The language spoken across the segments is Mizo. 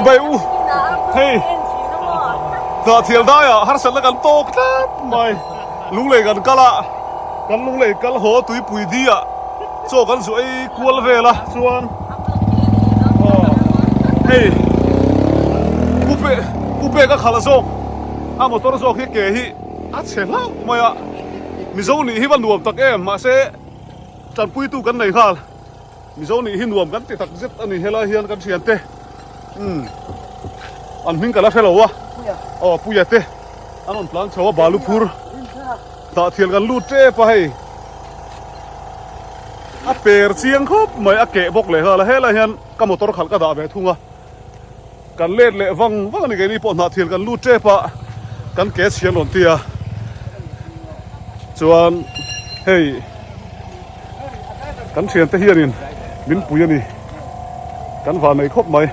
Chibai u. Hei. Hnah thial daiah harsatna kan tawk tlat mai. Lunglei kan kal a, kan lunglei kal haw tuipui di ah chaw kan zu ei kual vel a chuan aw hei pu pe pu pek a khalh zawk a motor zawk hi ke hi a chhe hlauh mai a Mizo nih hi va nuam tak em mahse tanpuitu kan nei nghal. Mizo nih hi nuam kan ti tak zet a ni helai hian kan thian te umm an hming ka la hre lo a aw Puia te an rawn tlan chho a balu phur dah thial kan lut tep a hei a per chiang khawp mai a keh bawk leh nghal a helai hian ka motor khalh ka dah ve thung a. Kan let leh vang vang a ni keini pawh hnah thial kan lut tep a kan ke chhian rawn ti a chuan hei kan thian te hianin min pui a ni kan van nei khawp mai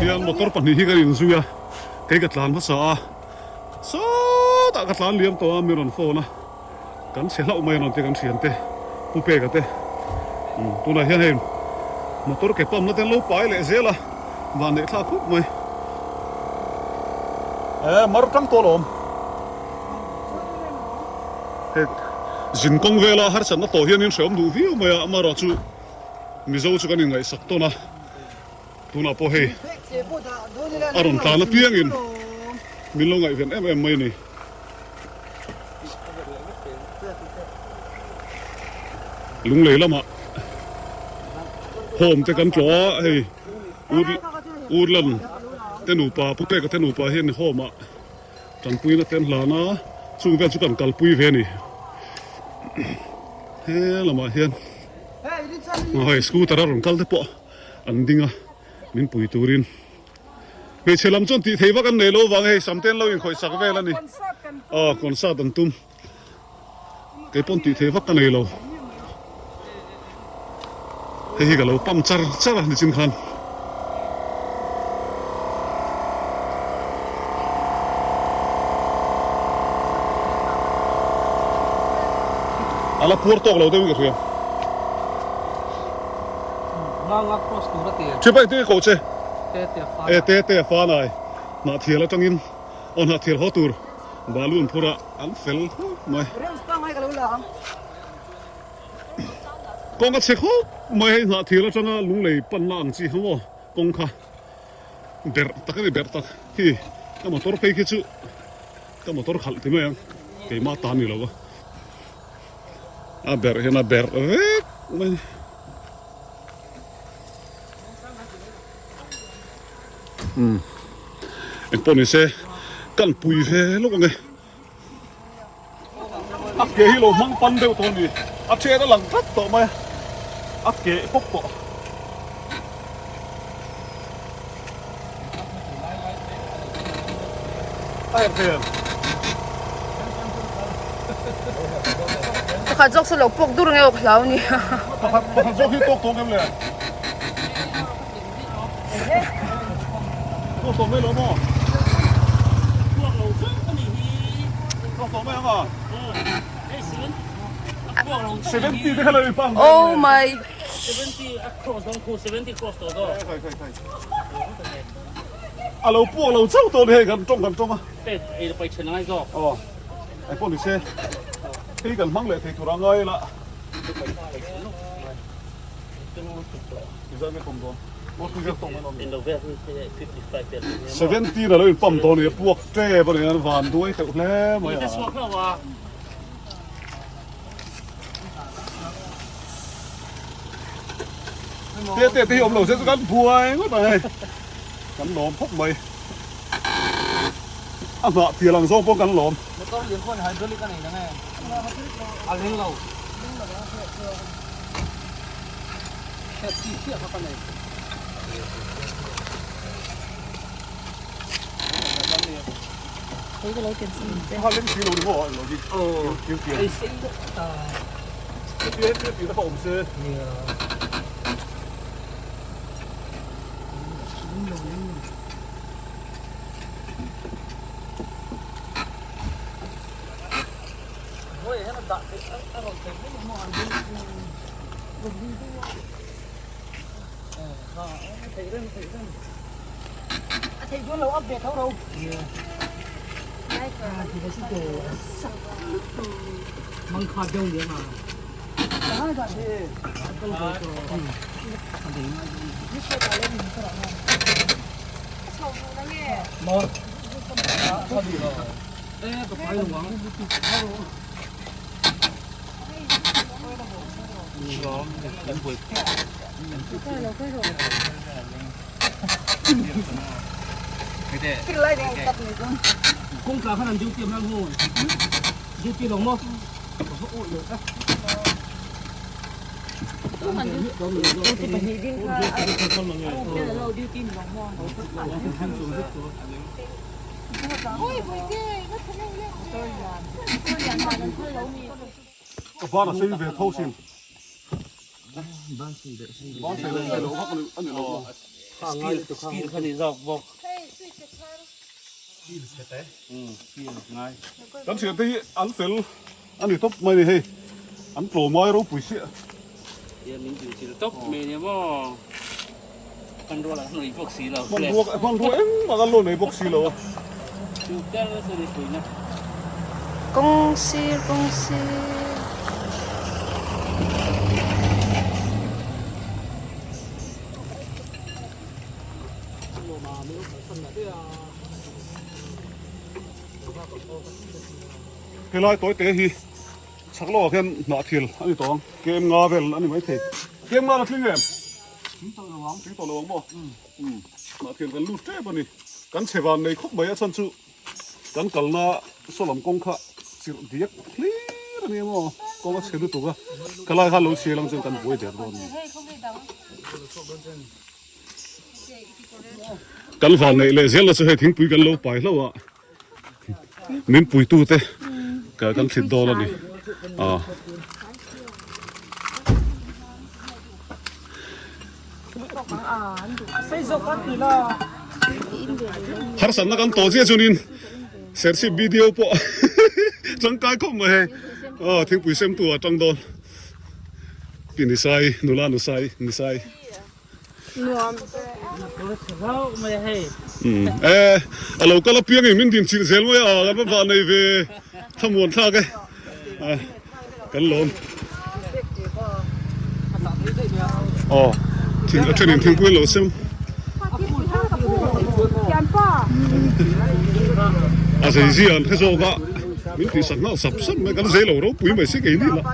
hian motor pahnih hi kan inzui a kei ka tlan hmasa a sawtah ka tlan liam tawh a mi rawn phone a. Kan chhe hlauh mai a rawn ti kan thian te Pu Peka te umm tunah hian hei motor ke pump na te an lo pai leh zel a van neih thlak khawp mai eh mar tang tawh alawm hei zin kawng vela harsatna tawh hian in hreawm duh viau mai a amaherawh chu Mizo chu kan inngaihsak tawn a. Tunah pawh hei a rawn tlan apiangin min lo ngaihven em em mai a ni. Lunglei lamah home te kan tlawh a hei Urlan te nupa Pu Peka te nupa hian home ah tanpuina te an hlan a chung vel chu kan kalpui ve a ni. He lamah hian hei scooter a rawn kal te pawh. An ding a, min pui turin hmeichhe lam chuan tih thei vak an nei lo vang hei sam te an lo inkhawih sak vel a ni. Aw concert an tum. Kei pawn tih thei vak ka nei lo. Hei hi ka lo pump char char a nichin khan. A la puar tawk lo deuhin ka hria. Thipa engtin nge koh che? E te te a fanai Hnahthial atangin aw Hnahthial haw tur balu an phur a an fel khawp mai. Kawng a chhe khawp mai hei Hnahthial atanga lunglei panna ang chi kha maw kawng kha berh tak a ni berh tak hi ka motor phei khi chu ka motor khalh ti mai ang keimah ta ni lo a. A berh hian a berh vek mai. Umm engpawh ni se kan pui ve lawk ang e. A ke hi lo hmang pan deuh tawh a ni. A then a lang tlat tawh mai a. A ke pawp tawh. Pakhat zawk saw lo pawk dur nge awk hlau ni. Pakhat pakhat zawk hi tawk tawh ngem le. Tawk tawh mai lo maw? Tawk lo chauh a nih hi. Tawk tawh mai ang a. 70 te kha lo inpang. Oh my. 70 a cross dawn khu 70 cross tawh dawn. A lo puak lo chauh tawh a ni hei kan tawng kan tawng a. Pet ei pai then angai zawk. Aw eng pawh ni se hei kan hmang leh thei tur a ngai la. 17 a lo in pump dawn a ni a puak tep a ni a van duai teuh hle mai a. Te te te hi awm lo se chu kan buai ngawt ang hei kan lawm khawp mai a hnah pial ang zawng pawh kan lawm. Motor lian pawh hydraulic a nei nang e a leng lo hriat chi chiah kha ka nei. Khawi ka lo ken sin che. Kha leng si lo ni maw eng lo hi. Aw. Thil tiang. Ei sei deuh ta. Thil tiang thil tiang kha awm se. Nia. Ka ban a sei ve tho sin. Ban sei leh sei loh vak a ni lo maw? Skill kha ni zawk bawk. Skill ngai. Kan thiante hi an fel a ni tawp mai ni hei. An tlawmngai ropui chiah. Tia min dil chil tawp mai nia maw. Hmanrua lah an nei bawk si lo. Hmanrua hmanrua engmah kan lo nei bawk si lo a. Chu ber chu ni puina. Kawng sir kawng sir. Helai tawi te hi chhak lawkah khian hnah thil a ni tawh ang kem nga vel a ni maithei kem nga la tling em tling tawh lo ang tling tawh lo ang maw umm hnah thil kan lut tep a ni kan chhe van nei khawp mai a chhan chu kan kalna saw lam kawng kha chirh diak hlir a ni maw kawng a chhe lutuk a khalai kha lo chhial ang chuan kan buai der dawn a ni. Kan van neih leh zel na chu hei thingpui kan lo pai hlauh a min puitu te kan thlit dawn a ni ah. Harsatna kan tawh chiah chuanin serchhip video pawh tangkai khawp mai hei aw thingpui semtu ah tang dawn pi nisai nula nusai nisai. E a lo kal apiang in min din chilh zel mai a kan va vah nei ve thlamuan thlak e kan lawm aw thing a then in thingpui an lo sem a zei zia an hre zawk a min tih sak nghal sap sap mai kan zei lo ropui mai se keini lah.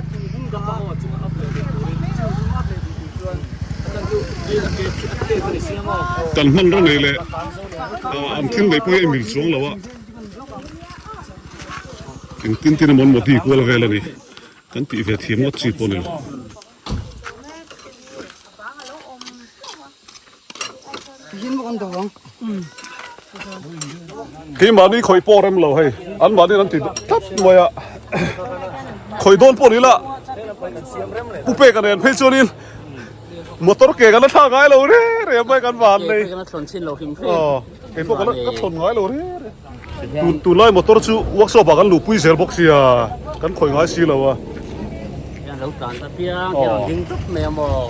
Kan hmanraw nei leh an thil neih pawh hi a inmil chuang lo a, engtin tin emaw an mawti kual vel a ni, kan tih ve thiam ngawt chi pawh a ni lo. Keimahni khawih pawh rem lo hei, anmahni an ti tlat mai a, khawih dawn pawh ni la, Pu Peka nen phei chuanin motor ke kan la thlak ngai lo re re mai kan van nei. Aw, kei pawh ka la ka thlawn ngai lo re re. Tun tunlai motor chu workshop ah kan luhpui zel bawk sia, kan khawih ngai si lo a.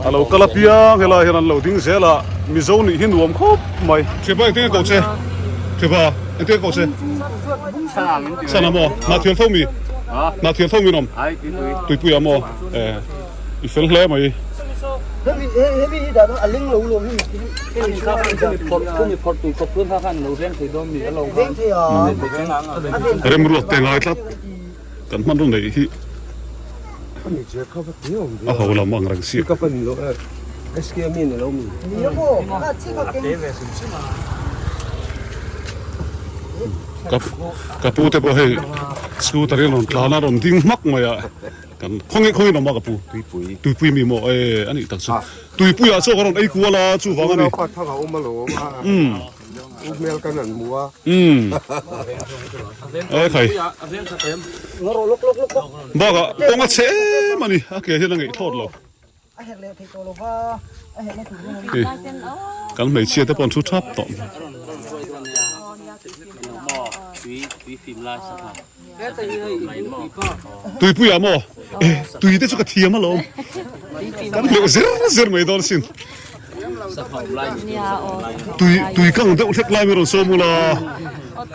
A lo kal apiang helai hian an lo ding zel a, Mizo nih hi nuam khawp mai. Thipa engtin nge ko che? Thipa engtin nge ko che? Sana maw? Hnahthial tho mi? Hnahthial tho mi an awm? Tuipui ah maw? Eh. I fel hle mai. Remruat te ngai tlat kan hmanraw neih hi a ho lam ang reng si. Ka pu te pawh hei scooter in rawn tlan a rawn ding hmak mai a. Kan khawnge khawnge awm a ka pu? Tuipui. Tuipui mi maw? E a nih tak chu. Tuipui ah chaw ka rawn ei kual a chuvang a ni. Unau pa thang a awm alawm a. Umm. U hmel kan an hmu a. Umm. E khai. Bakah kawng a chhe em a ni. A ke hian a ngeih thlawt lo. Kan hmeichhia te pawh an thu thap tawh. Tuipui ah maw? Eh, tui te chu ka thiam alawm. Kan hleuh zer zer mai dawn asin. Tui tui kang deuh hlek lai min rawn sawm ula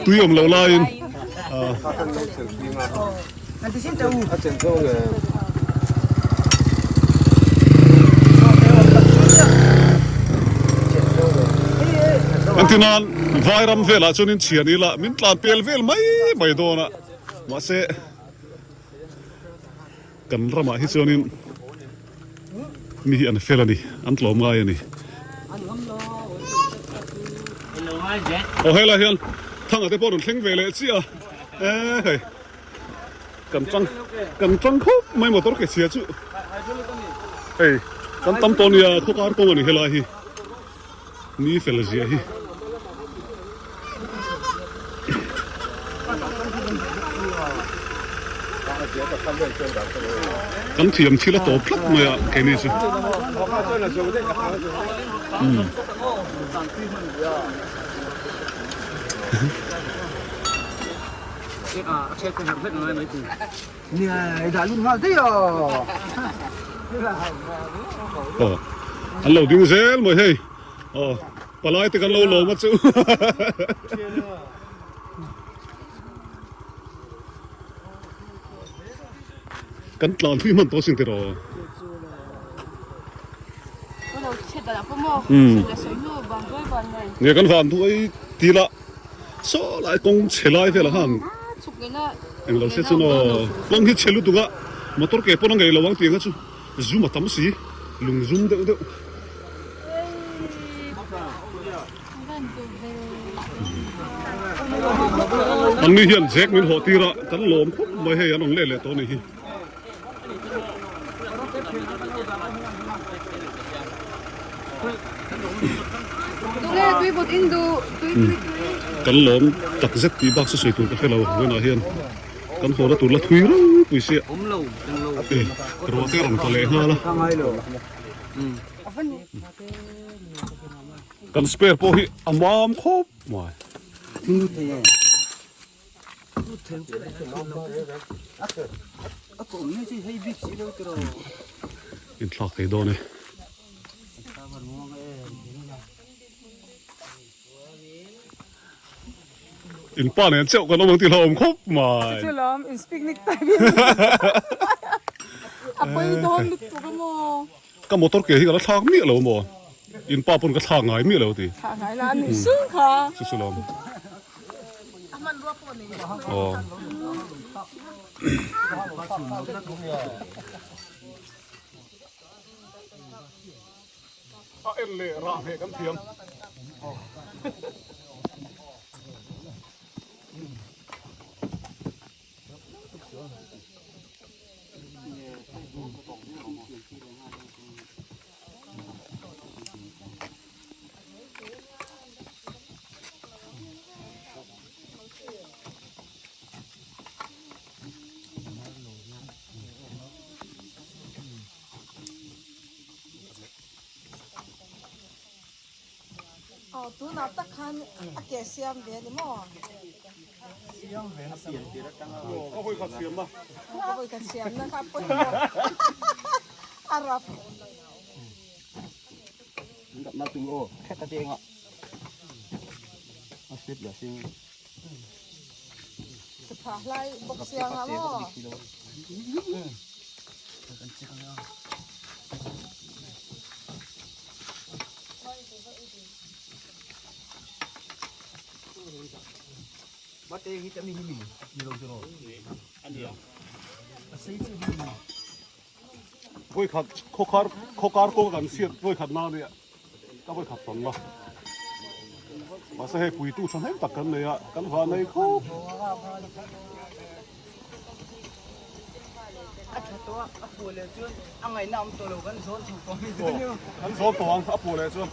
tui awm loh laiin Engtinan Vairam velah chuanin chhian ila min tlan pel vel mai mai dawn a mahse Kan ramah hi chuanin mi hi an fel a ni, an tlawm ngai a ni. Aw helai hian Thanga te pawh rawn thleng ve leh chiah a, e hei kan tang kan tang khawp mai motor ke chhia chu hei kan tam tawh nia khawkar kawng a ni helai hi. Ni fel ziah hi. Kan thiam thil a tawp tlat mai a keini chu. Aw an lo ding zel mai hei. Aw palai te kan lo lawm a chu. Kan tlan thui hman tawh sin tiraw. Nge kan van duai tila saw lai kawng chhe lai velah khan englo se chu maw kawng hi chhe lutuk a motor ke pawn a ngei lo ang tih ang chu zum a tam si lung zum deuh deuh. An ni hian Jack min hawh tir a, kan lawm khawp mai hei an rawn let leh tawh a nih hi. Kan lawm tak zet tih bak chu sawi tur ka hre lo vawiinah hian kan haw na tur la thui ropui sia e ruah te a rawn tla leh nghal a. Kan spare pawh hi a mam khawp mai. Inthlak thei dawn e. In pa nen cheuh kan awm ang tih hlauhawm khawp mai. Chu lawm in picnic type in a pawi dawn lutuk a maw. Ka motor ke hi ka la thlak miah lo maw? In pa pawn ka thlak ngai miah lo ti. Thlak ngai la a nuih sung kha. Chu chu lawm. A hmanrua pawh nei lo. Aw. A en leh rah hmeh kan thiam. Aw tunah tak khan a ke siam ve a ni maw? Siam ve na siam tir atanga a hawi khat siam na a hawi khat siam na kha pawimawh a rap na tung aw khat a cheng a a sep la sing tha hlai bawk siang a maw kan chek ang a Vawikhat khawkhar khawkar kawng kan hriat vawikhat na nia ka vawikhat tawn la mahse hei puitu thahnem tak kan nei a kan vah nei khawp. A tha tawh a, a puah leh chuan a ngaihna awm tawh lo kan zawn chho tawh mai dawn emaw. Kan zawn tawh ang a puah leh chuan.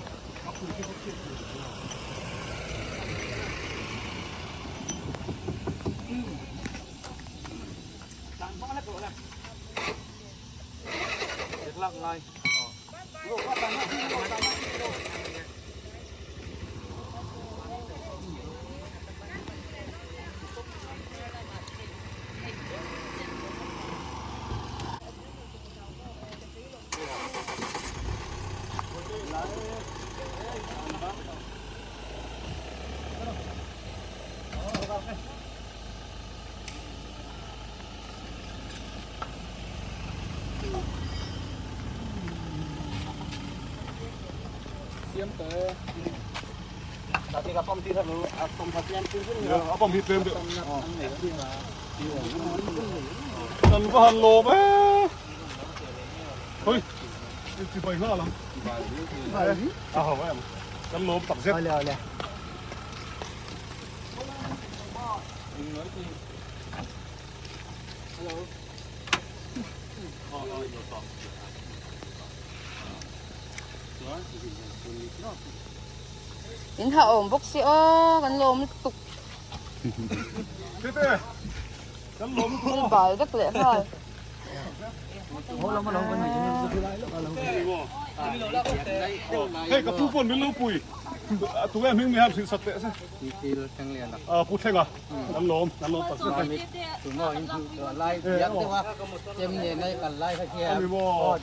A pump hi tlem deuh. Kan va han lawm e. Hoi. Ti bai nghal ang. A ho em. Kan lawm tak zet. Ole ole. In ha awm bawk si aw kan lawm lutuk. Tete kan lawm lutuk aw. Bal vek leh nghal. Hei ka pu pawn min lo pui. Tunge hming mi han hrilh sak teh se. A pu Thlenga kan lawm kan lawm tak zet e. Ani maw?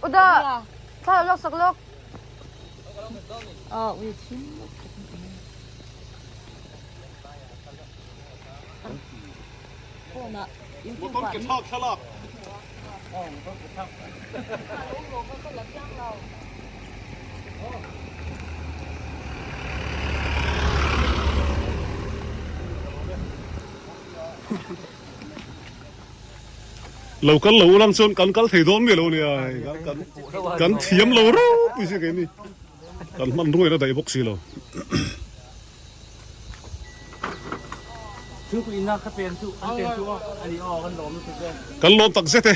Uda thla lawk sak lawk. Motor ke thlak thlalak. Lo kal lo ulang chuan kan kal thei dawn mi lo nia kan kan thiam lo ropui si keini kan hman ruai la daih bawk si lo. Kan lawm tak zet e.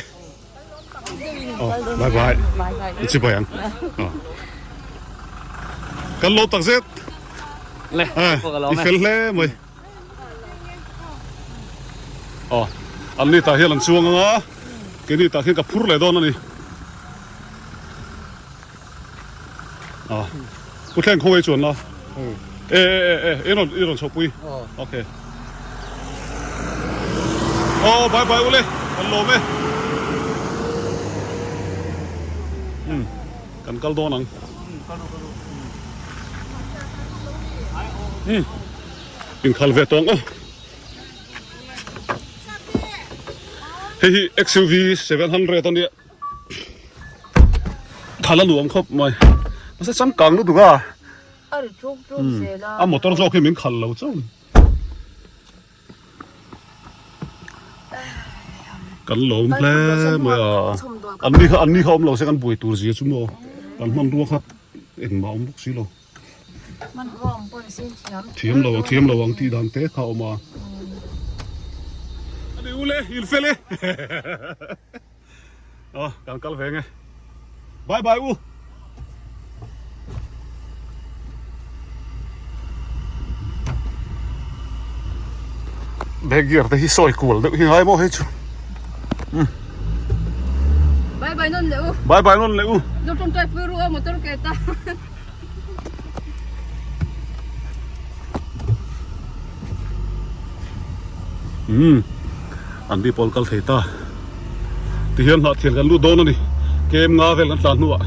Oh, bye bye. Chi bai ang. Oh. Kan lawm tak zet. Le, i fel hle mai. Oh, an ni tah hian an chuang anga. Keini tah hian ka phur leh dawn a ni. Ah, pu thleng khaw ei chuan la. E e e e, i rawn i rawn chhoh pui. Okay. Oh, bye bye ule, kan lawm e. Hmm, kan kal dawn ang. Hmm, inkhal ve tawng aw. Hei hi XUV 700 ania. Thal a nuam khawp mai mahse changkang lutuk a A ri ṭuk ṭuk zel a a motor zawk hi min khal lo chauh kan lawm hle mai a an ni kha an ni kha awm lo se kan buai tur zia chu maw kan hmanrua kha engmah awm bawk si lo. Thiam lo thiam lo ang tih dan te kha a awm a. Ani ule in fel e. Aw kan kal ve nge. Bye bye u. Back gear te hi sawi kual deuh hi ngai maw hei chu. Bye bye non leh u. Bye bye non leh u. Lo tawngtai pui ru a motor ke ta. Umm an ni pawn kal thei ta tihian hnah thian kan lut dawn a ni kem nga vel kan tlan hnuah.